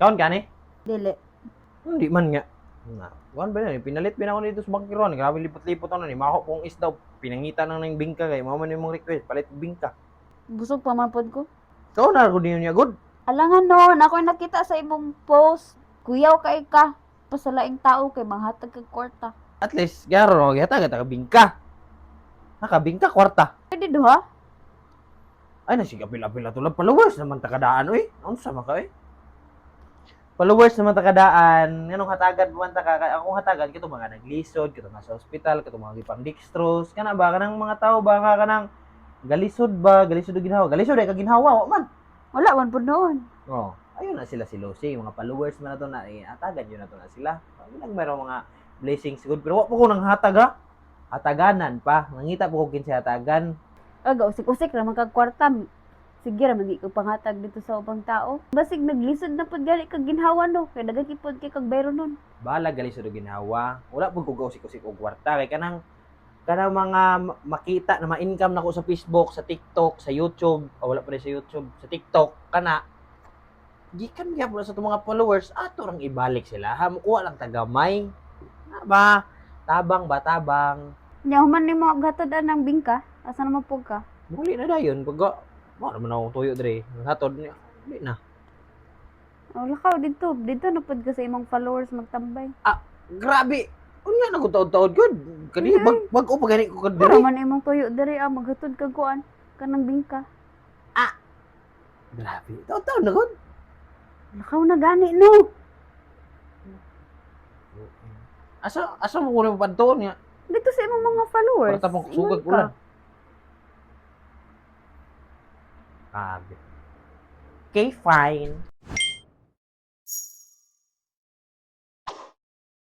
Kaon ka ni? Dili. Hindi man nga. Na, kuan ba yun? Pinalit bin ako dito sa bangkiron. Grabe lipot-lipot ako na ni. Mako kong isdaw. Pinangita nang ng bingka kay. Mama ni mong request. Palit bingka. Busog pa man pod ko. Kaon na ko niyo niya good. Alangan noon, ako nakita sa imong post. Kuyaw kay ka. Pasalaing tao kay manghatag kag kwarta. At least, garo no, gihatagan ta ka bingka. Nakabingka kwarta. Pwede duha? Ay, nasiga apil-apil na tulad. Followers naman takadaan, uy. Unsa man ka, uy? Followers naman takadaan. Nganong hatagan man ta ka? Akong hatagan, kito mga naglisod, kito mga sa ospital, kito mga gipang dextrose. Kana ba, kanang mga tao ba, nga kanang galisod ba, galisod og ginhawa. Galisod ay kaginhawa, wa man. Wala man pod noon. Oh, ayun na sila si Lucy, mga followers man na to na, eh, hatagan yun na to na sila. Bilang mayroong mga blessings good, pero wa po ko nang hatag ha. Hataganan pa, nangita po ko kinsa hatagan. Aga usik-usik ra man kag kwarta. Sige ra man ko panghatag dito sa ubang tao. Basig naglisod na pod gani kag ginhawa no. Kay daghan kay pod kay kag bayro nun. Bahala gali sa ginhawa. Wala pud ko gausik-usik og kwarta kay kanang kanang mga makita na ma-income nako sa Facebook, sa TikTok, sa YouTube, oh, wala pa rin sa YouTube, sa TikTok kana gikan gyapon na sa itong mga followers ato rang ibalik sila ha, mukuha lang tagamay na ba, tabang ba, tabang. Nya human nimo gatod ang bingka. Asa na man pud ka? Muli na dayon pag mo naman akong tuyo dre hatod niya dili na. Oh, lakaw dito. Dito na pud ka sa imong followers magtambay. Grabe, unya na ko taod-taod gud kani bag bag-o pa gani ko Para dre. man imong tuyo diri ah, maghatod kag kuan kanang bingka. Grabe, taod-taod na gud. Lakaw na gani no. Asa asa mo kuno padtuon niya? Dito sa imong mga followers. Para tapong sugag Ingon ka. ulan. Grabe. Okay, fine.